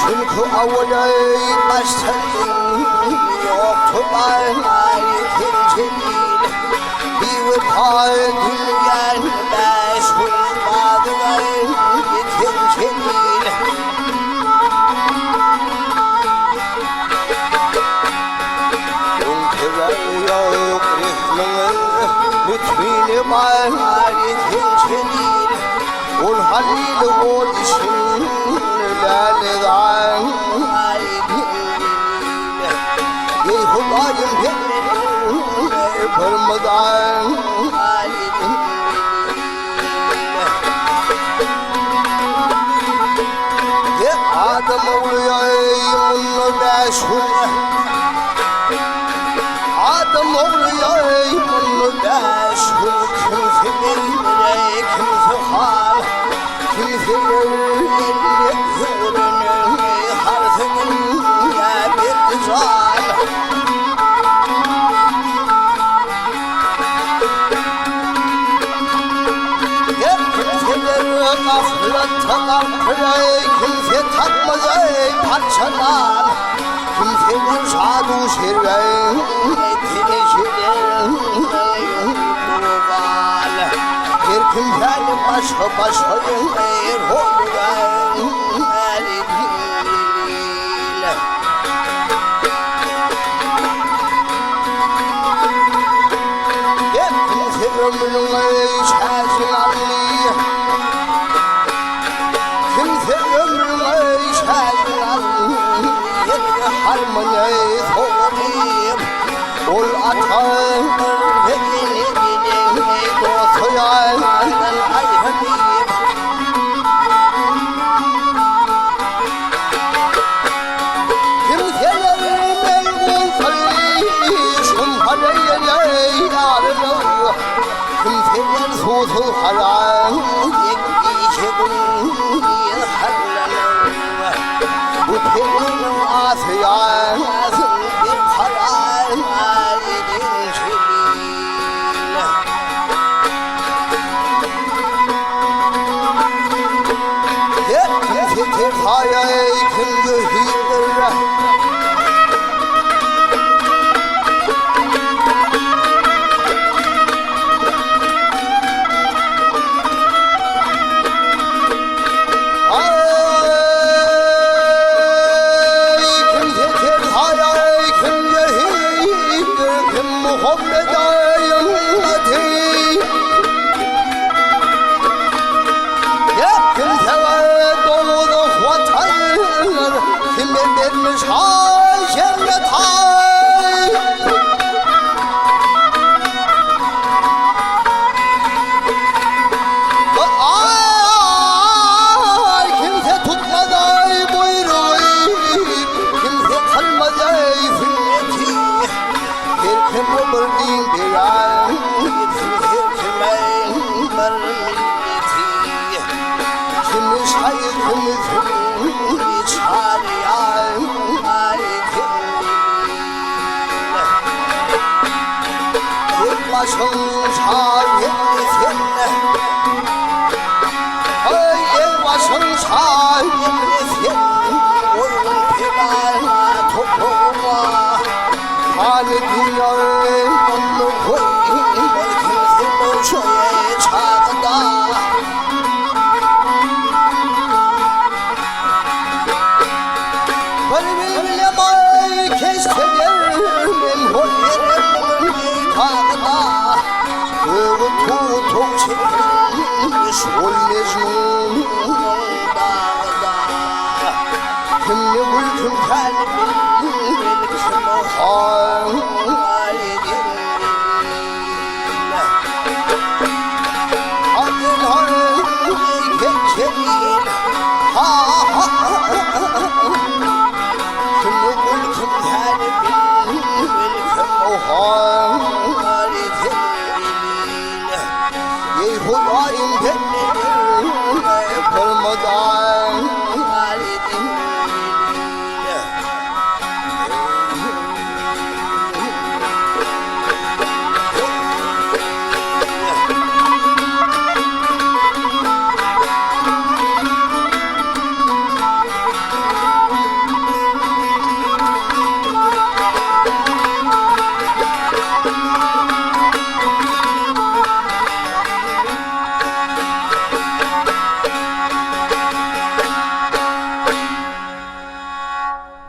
Çünki awalaý başdan ýokdy Penjelil. Biwepa dünýäni bäş gün badygaý Penjelil. Öňküler ýok rehmiňe Lütfini bary Penjelil. Ol Halyl ol işin lälezar Eý Hudaýym bir mydam Adam ogly munda bäş gün Adam ogly munda bäş gün Kimsi belmire, kimsi hal, kimsi Kimse tapmaday parçadan, Kimseler şadu şirven, Her kimsenin başga başga yer Kimse ömrüne harmony soğup Ol atan Kimseler susuz haram Bu perin asyan bir karar